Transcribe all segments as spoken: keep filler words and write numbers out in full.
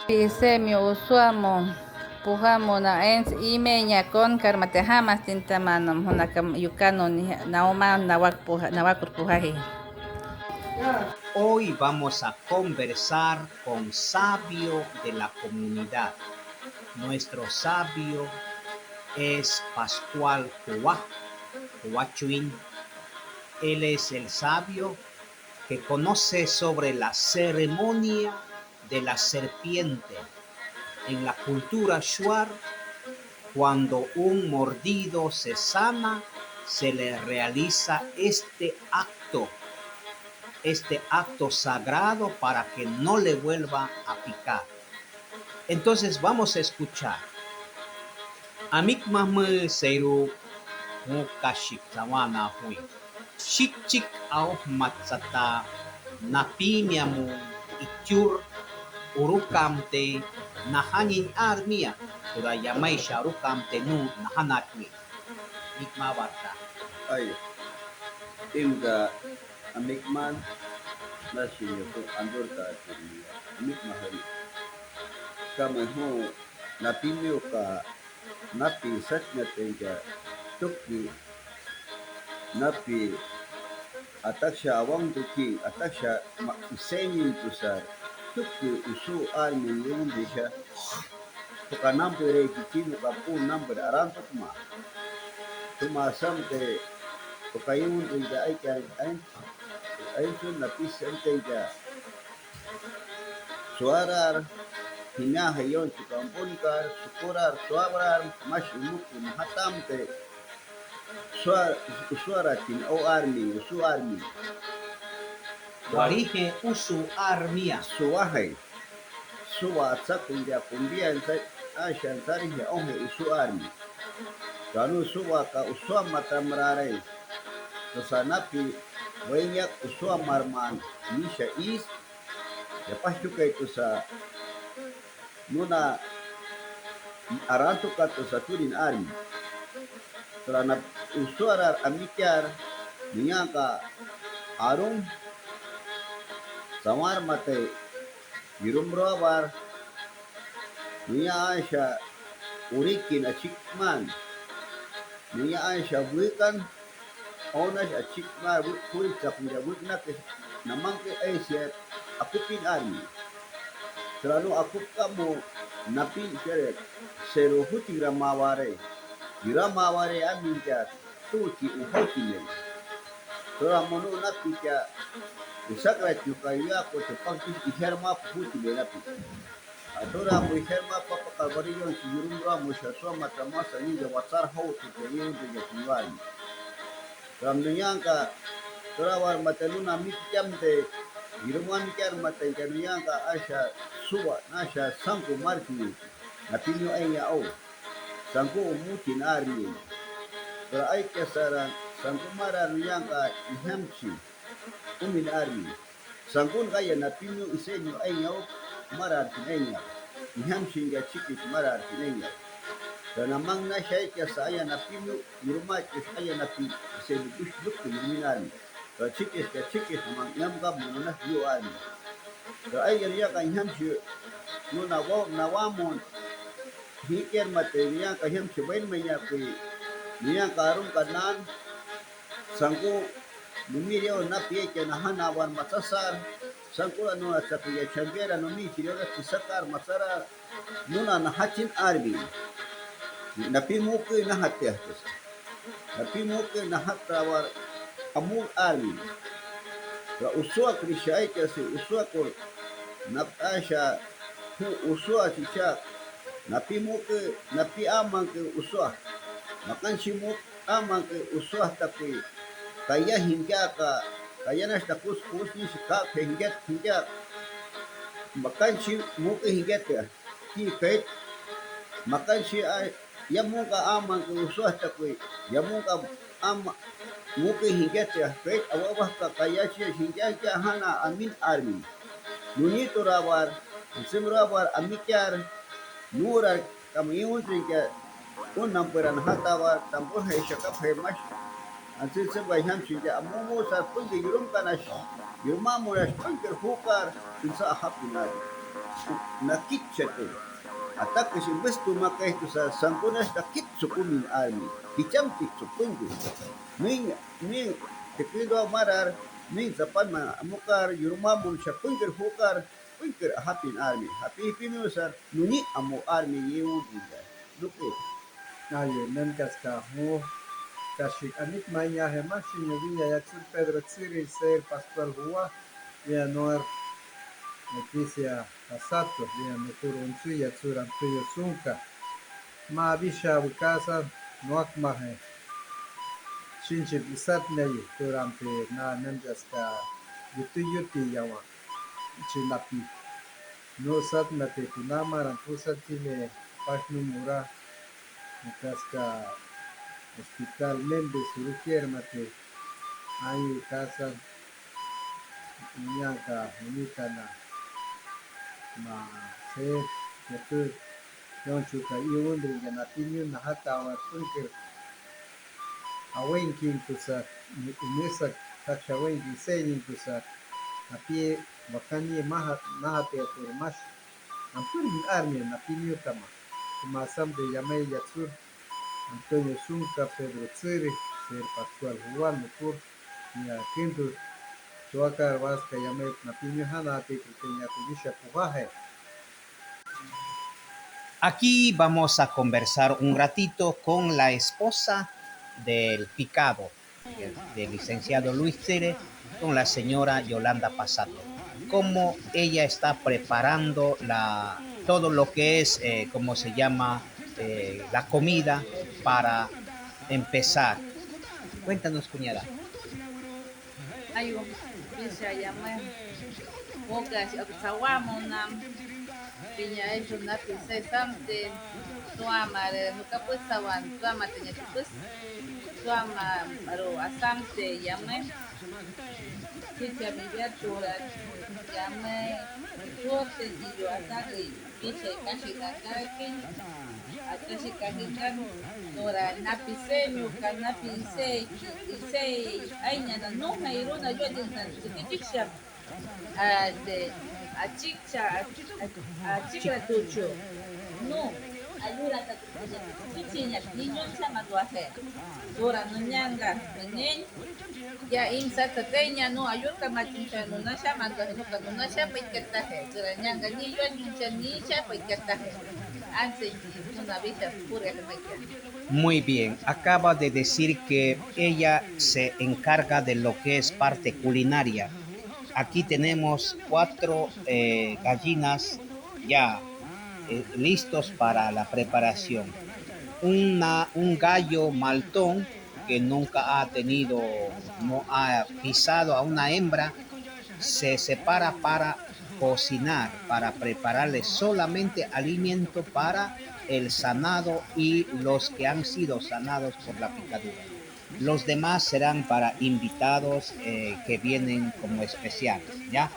Pisemio usua mo pujá mo na'ens ime ñacon karma tejama tinta ma nom hona kam yukano ni naoma nawak puja nawak pujaji. Hoy vamos a conversar con sabio de la comunidad. Nuestro sabio es Pascual Cuá, Cuá Chuin. Él es el sabio que conoce sobre la ceremonia de la serpiente. En la cultura shuar, cuando un mordido se sana, se le realiza este acto, este acto sagrado para que no le vuelva a picar. Entonces vamos a escuchar. Amik mahmü seru mu kashik tsawana hui. Shik chik au matsata napimia mu ityur urukamte nahanin armia tura yamai sharukamte nu nahanakwi. Mik ma barta. Ay, imga amikman nashiño ku andurta amikma hari. Kama hu napimio ka napi sachna tenka tukki napi ataksha awang tukki ataksha ma iseñin tusar tukki usu armi yundisha. Tuka nampe re kichino ka pu nampe aran tukma. Tuma sampe tuka yun rinda ai kya ai ai sun na pis ai kya. Suarar hinaha yon chukampun kar sukurar suabrar mash umuku mahatampe. Suara tin o armi usu armi. Warije usu armia. Suwaje. Suwa atsaku ya kumbia asha ntarije oje usu armi. Kanu suwa ka usua matamrare. Tusa napi wenya usua marman misha is. Ya pas chuke tusa. Nuna arantu ka tusa turin armi. Tura na usuarar amikyar niñanka arum. Tsawar mate yurum robar. Niña aisha urikin achikman. Niña aisha wikan. Onash achikman wik puri tsapnya wik nak namanke aisha akupin armi. Tranu akup kamo napin kere sero huti ramaware. Yuramaware aminka tuki uhoki me. Tora mono napika usakra chuka yuya ko te pakti iherma puhuti me napika. Atura mujer ma papa Calvario si yurum ramo sha sua matamasa ninja watsar ho tu te yun de yakuwani. Ram nuyanka tura war mataluna mi kyam de yuruman kyar matenka nuyanka asha suwa nasha sanku marki. Napinyo enya o sanku umuti narmi. Tura ay kasara sanku mara nuyanka ihamchi umin armi. Sankun kaya napimyo iseño aiño marar tineña. Niham shinga chikis marar tineña. Ranamang na shaikia saya napimyo yuruma chis aya napi iseño dus lukto yuminani. Ra chikis ka chikis namang inam ka mononas yo ani. Ra ay yar yaka niham shi nuna wa nawamon. Hiker mate niyaka hiyam shi wen meña kui niyaka arum ka nan. Sanku numire o na piekia naha nawan matsasar. Sanku la nuna sakuya chanquera numi chiriola tisakar matsara nuna nahachin armi. Napi muki nahatia. Napi muki nahatrawa amul armi. La usua krishaikia si usua kul napasha hu usua chicha. Napi muki napi amanki usua. Makanchi muki Ámanke usua takui. Kaya hinkyaka, kaya nashta kus kus nisi ka phengyet hinkyaka. Makanchi muki hinkyete ki peit. Makanchi ay yamunka ámanke usua takui. Yamunka ama muki hinkyete peit awawaka kaya chi hinkyaka hana amin armi. Nunito rawar, nsim rawar amikyar, nurar Kama yun trinke un nampwera najatawa tampul hay shakap hay mash. Antsütsü way jam shinke amumu sar pünke yurum kanash. Yuruma murash pünke jukar insa ahap inari. Nakitsja t'ü. Atakj mpüs tu ma kay tu sa sankunas takit tsukumi armi. Kicham tik tsupüngu. Nin, nin, tekündo marar, nin tsapan ma amocar, yuruma mon shapünker jucar, pünker ajapin armi. Japi pinu sar, nuni amo armi yeun dinga. Duque. Ayu, nen casca, mu, cashi, anit maña, hema, shiño, villa, ya, tsur, Pedro, tsiri, ser, Pascual, juwa, villa, noar, noticia, Asato, villa, mejor, once, ya, tsur, Antonio, sunca, ma, villa, casa, noak, maje, shinchi, isat, neyi, durante, na, nen casca, yutu, yuti, yawa. Tsji' la p'in. Nusat mate püná ma rantusat tjil, eh, pajnum morá. Cas ca hospital nempe cirugía mate. Año casa ñaca unita na ma se yapü. Yonchu ca iundri ya napiñu najata wa pünker. Awen̈ quinto sa, nüsa tjacj awen̈ quince quinto sa, api'e wacani maha, naha te apur mas. Ampür armia napimio tama. Kumasam de yamey yatsur, Antonio Sunca, Pedro Tsüri, ser Pascual Juan, nupur, ya quinto, tuacar vasca yamey napimio hana te pequeña kumisha pujaje. Aquí vamos a conversar un ratito con la esposa del picado, del, del licenciado Luis Tere, con la señora Yolanda Pasato, cómo ella está preparando la, todo lo que es, eh, cómo se llama, eh, la comida para empezar. Cuéntanos, cuñada. Ayu, pisa yamé. Boca, tsawa mona. Piña eso na pisa samte. Tuama re, nunca pues tawan, tuama teña pues. Tuama aro asamte yamé. Chicha mi viatura yamé. Tuote y yo ataki. Pisa casi cacaqui. Casi casi can. Tora napi seño, ca napi isei, isei, aiña na nunca iruna yo de na chiquichicha. Ah, de, achicha, achicha tucho. No, ayura ta chichiña, niño chama duaje. Tora no ñanga, nen. Ya in sa tateña no ayuda ma chuncha no na sha ma no ka no na sha pa ikataje. Tura nyanga ni yo chuncha ni sha pa ikataje. Antes una vista pura que me queda. Muy bien, acaba de decir que ella se encarga de lo que es parte culinaria. Aquí tenemos cuatro, eh, gallinas ya, eh, listos para la preparación. Una, un gallo maltón que nunca ha tenido, no ha pisado a una hembra, se separa para cocinar, para prepararle solamente alimento para el sanado y los que han sido sanados por la picadura. Los demás serán para invitados, eh, que vienen como especiales, ¿ya?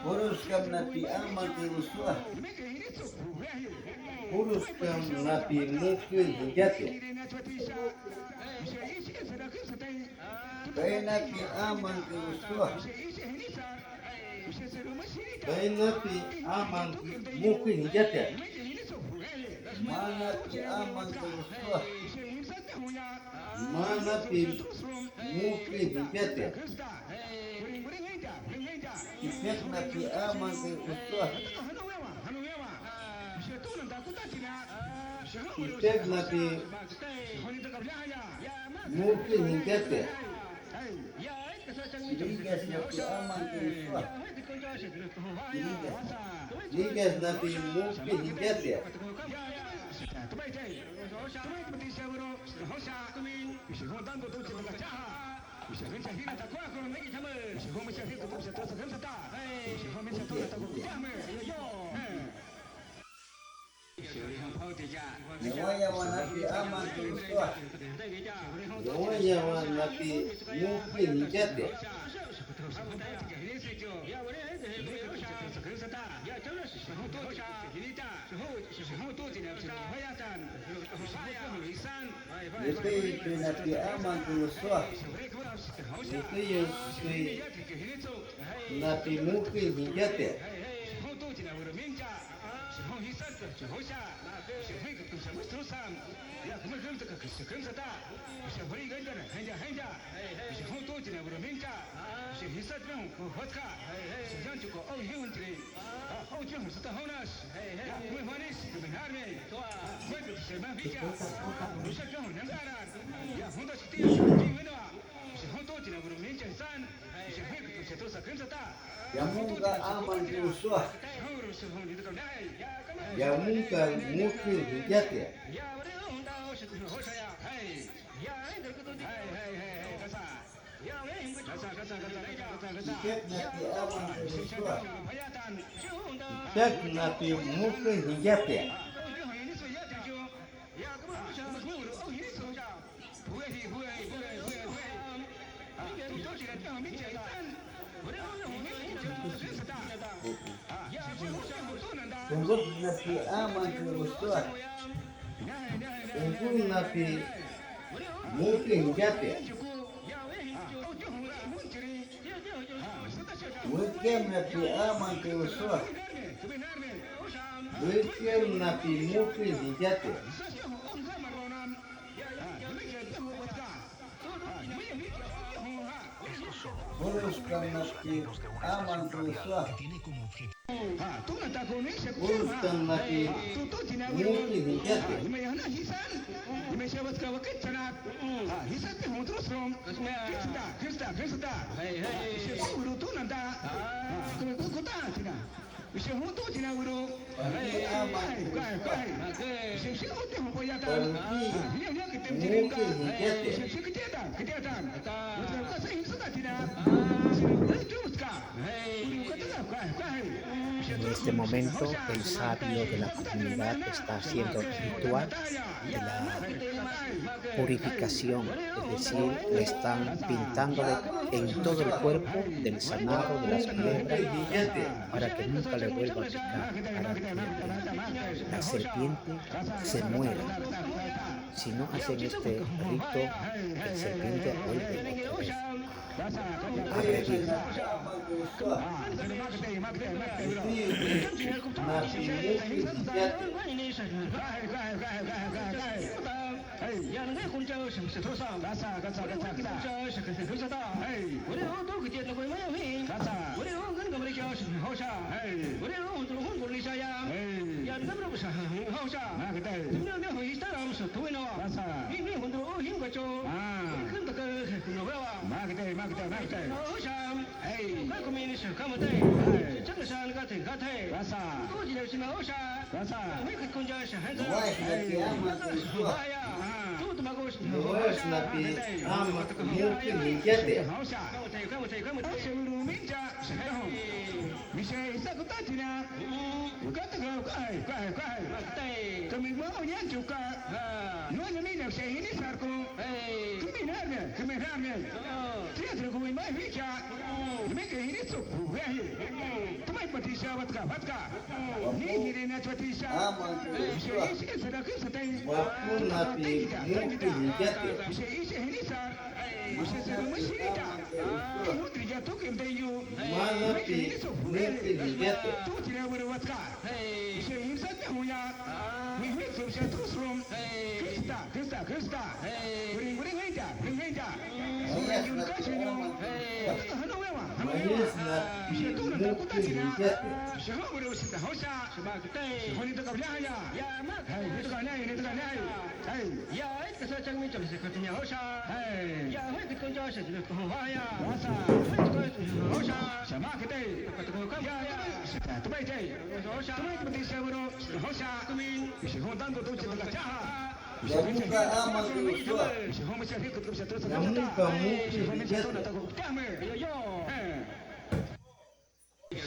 Purus kam napi ama ke usua. Purus kam napi muki hingate. Pe napi ama ke usua. Pe napi ama muki hingate. Ma napi ama ke usua. Ma napi muki hingate. Isek napi ama ke usua. Isek napi muki hingate. Ligas napi ama ke usua. Ligas. Ligas napi muki hingate. Yawa yawa napi ama ke usua. Yawa yawa napi muki hingate. Yupüyücj na p'i 'amá ntülüsüwa. Yupüyücj na p'i mukü jicjatya. Ya monca 'amá ntülüsüwa. Ya monca mukü jicjatya. Que'ecj na p'i 'amá ntülüsüwa. Que'ecj na p'i mukü jicjatya. Que'ecj na p'i 'amá ntülüsüwa. Que'ecj na p'i mukü jicjatya. Wüiquem na p'i 'amá ntülüsüwa. Wüiquem na p'i mukü jicjatya. Purus ka na p'i 'amá ntülüsüwa. Purus ka na p'i mukü jicjatya. En este momento, el sabio de la comunidad está haciendo el ritual de la purificación, es decir, le están pintándole en todo el cuerpo del sanado de las culebras para que nunca le vuelva a picar, para que la serpiente se muera. Si no hacen este rito, la serpiente vuelve otra vez a revivir.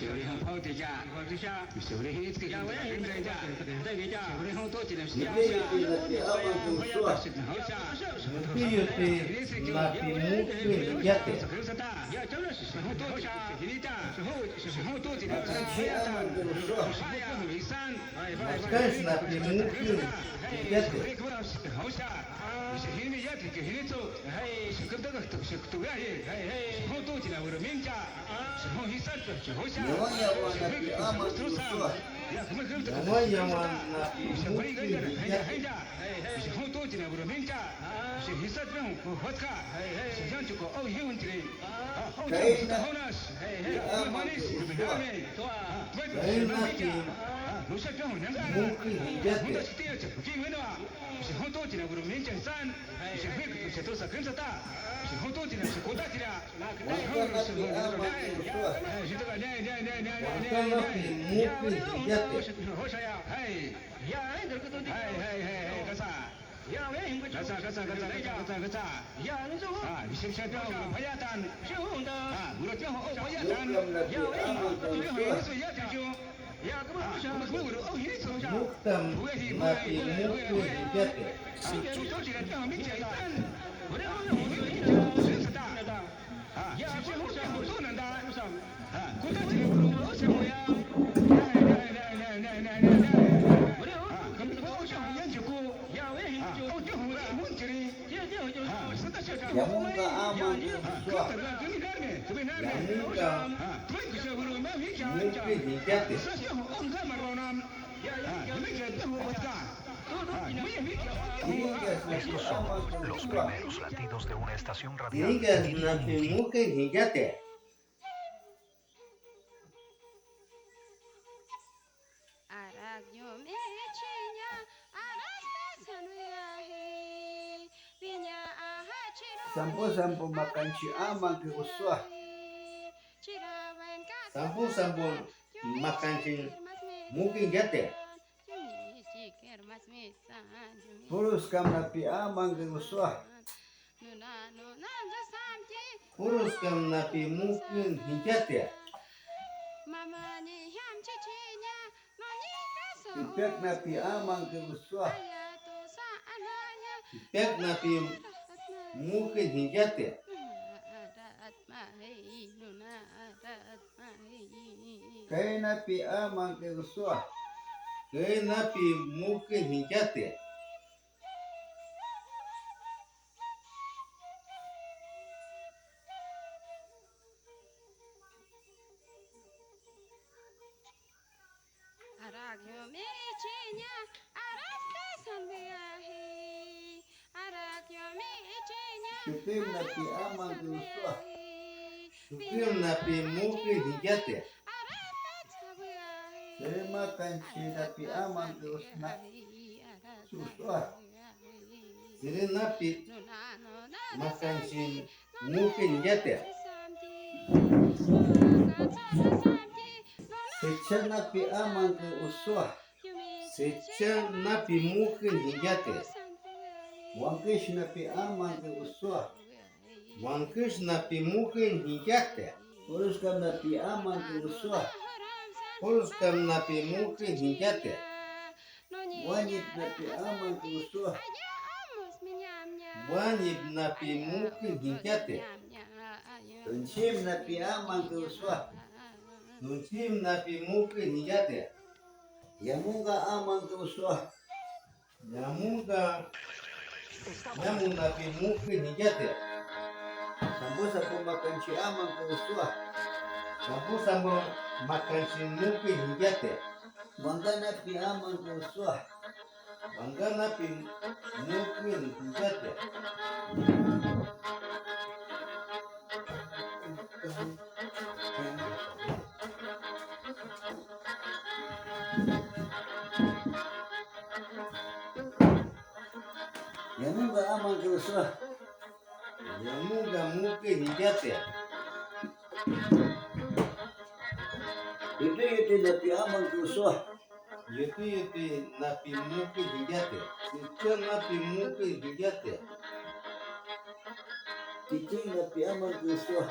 Yupuyupi napi mucü jyatje. Macanchi ama que usó. Macanchi napi mucü jyatje. Yawaya wa napi ama que usó. Yawaya wa napi mucü jyatje. Caína, Caína, mucü jyatje. Mucü jyatje. Casá, casá, casá, casá, casá, casá. Ah, visi visi pyo, payatan. Ah, guro pyo, oh, payatan. Muctam napi mucü jyatje. Ah, chuchu chira pyo, mi chaitan. Yamunca ama que usó. Yamunca mucü jyatje. Estos son los primeros latidos de una estación radial. Tiringa napi mucü jyatje. Sampo sampo macanchi ama que usó. Sampo sampo macanchi mucü jyatje. Puro scam napi ama que usó. Puro scam napi mucü jyatje. Pipec napi ama que usó. Pipec napi mucü jyatje. Caína napi ama que usó. Caína napi mucü jyatje. Tüpüm napi ama que usó. Tüpüm napi mucü jyatje. Sürü macanchi napi ama que usó. Sürü napi macanchi mucü jyatje. Setsja napi ama que usó. Setsja napi mucü jyatje. Wancüs napi ama que usó. Wancüs napi mucü jyatje. Puro scam napi ama que usó. Puro scam napi mucü jyatje. Wanyip napi ama que usó. Wanyip napi mucü jyatje. Tunchim napi ama que usó. Tunchim napi mucü jyatje. Yamunca ama que usó. Yamunca, yamu napi mucü jyatje. Sampo sampo macanchi ama que usó. Sampo sampo macanchi mucü jyatje. Wancá napi ama que usó. Wancá napi mucü jyatje. Yamunca ama que usó. Yamunca mucü jyatje. Yütü yütü napi ama que usó. Yütü yütü napi mucü jyatje. Setsja napi mucü jyatje. Tüpüm napi ama que usó.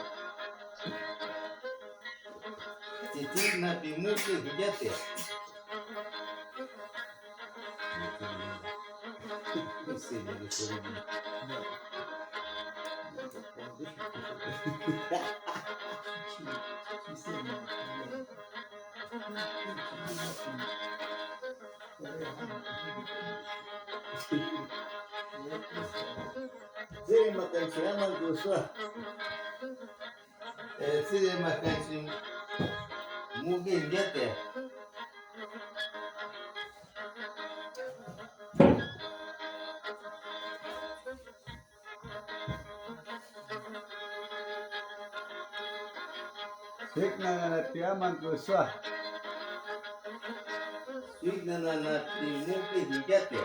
Tigna pimuki hiyate. Tsiri ma canción, ama gusto. Eh, tsiri ma canción. Mugin yete. Sik nana na p'iyá man cüsá. Sik nana na p'iyá mup'in yate.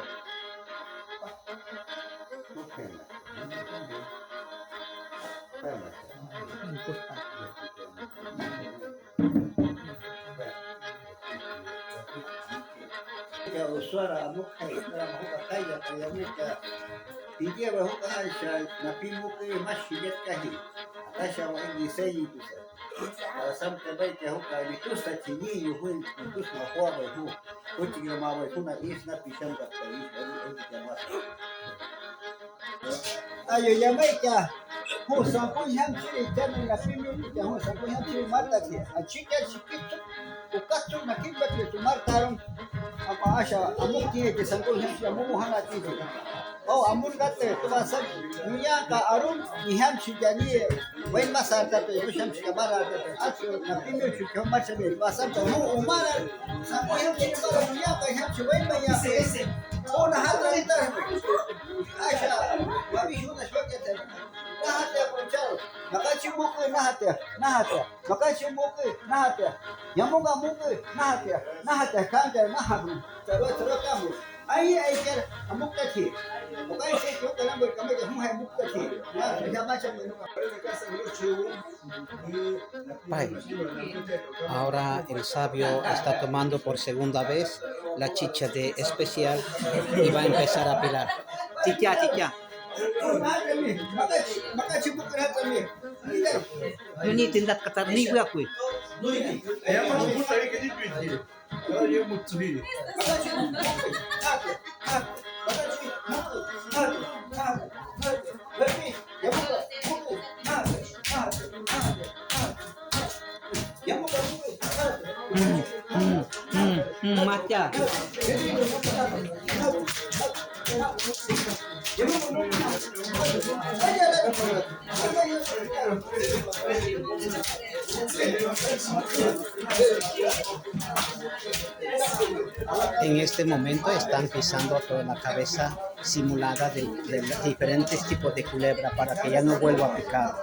Ya uswara amuk kay, para mahuka kay, ya kaya mika. Pidiya ba huka aisha, na pi muke mas shijet kahi. Atasha wa indi seyi kusa. Para sam te bai te huka ni kusa chini yu hui, ni kusa ma huwa bai hu. Kuchi yo ma bai hu na is na pisham ka pai, bai bai ka mas. Ayo, ya mai ka. Hu sanku yam chiri, ya mai na pimi, ya hu sanku yam chiri mata ki. A chika chiquito, u kacho na kimba ki tu martaron. Apa asha, amu ki ke sanku yam chiri, amu hana ki. Oh, amun gate, tu va sa, nuya ka arun, ni yam chiri ya ni, wen masar ka pe, yu yam chiri mara ka pe. Acho, na pimi chu kyo marcha be, va sa, tu hu umara, sanku yam chiri mara, nuya ka yam chiri wen maya. Oh, na hatra ita. Aisha, wa bi shuna shwa ke te. Nahatea, conchado. Makachi muku, nahatea, nahatea. Makachi muku, nahatea. Yamuka muku, nahatea, nahatea. Kanja, nahatea. Taro, taro, kamu. Ai, ai, ker, amukta chi. Makachi, yo, kanambo, kambo, ya, hum, hai, mukta chi. Ya, ya, macha, ya, no. Pai. Ahora el sabio está tomando por segunda vez la chicha de especial y va a empezar a pelar. Chicha, chicha. Yo ni te ndat katar ni wea kwi. Mm, mm, mm, mm, matya. En este momento están pisando toda la cabeza simulada de, de diferentes tipos de culebra para que ya no vuelva a picar.